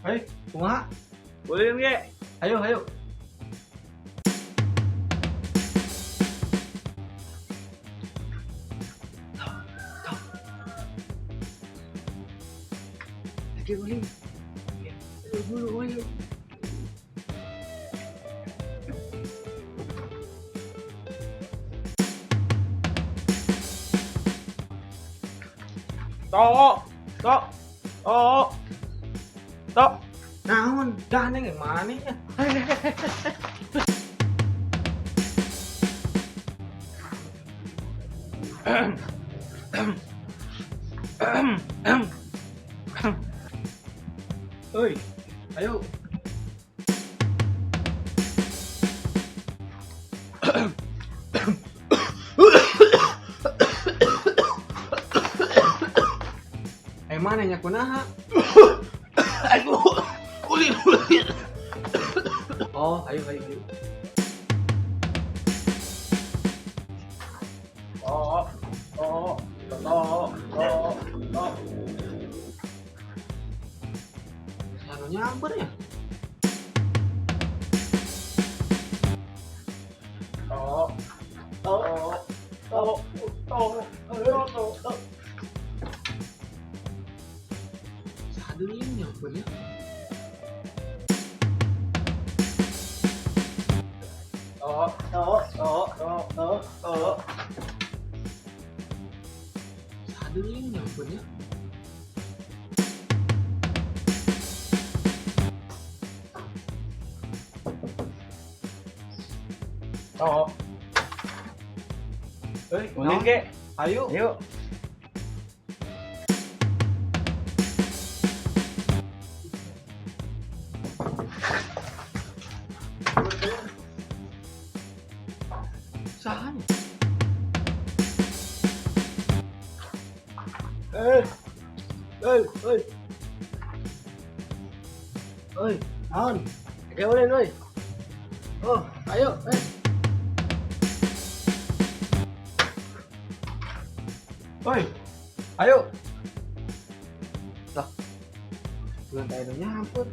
Hei, kumaha? Ulin ge. Ayo, ayo. Lagi ulin. Ayo dulu, ayo. Tok, tok, tok, tok. Naon, dah neng yang mana ya? Oi, ayo. Eh mana nya kunaha? Aduh, ulin ulin. Oh, ayo ayo ayo. Tok, tok, tok, tok, tok. Anu nyamper ya? Tok, tok, tok, tok, tok, tok, tok. Sadeung nyamper ya. Tok, tok, tok, tok, tok, tok. Sadeung nyamper ya. Tok. Hei, Ulin ge. Ayo. Ayo. Sahan. Eh. Eh, eh. Oi, naon? Oke, ulin, oi. Oh, ayo, eh. Oi, ayo. Lah, bulan tadi nyamper.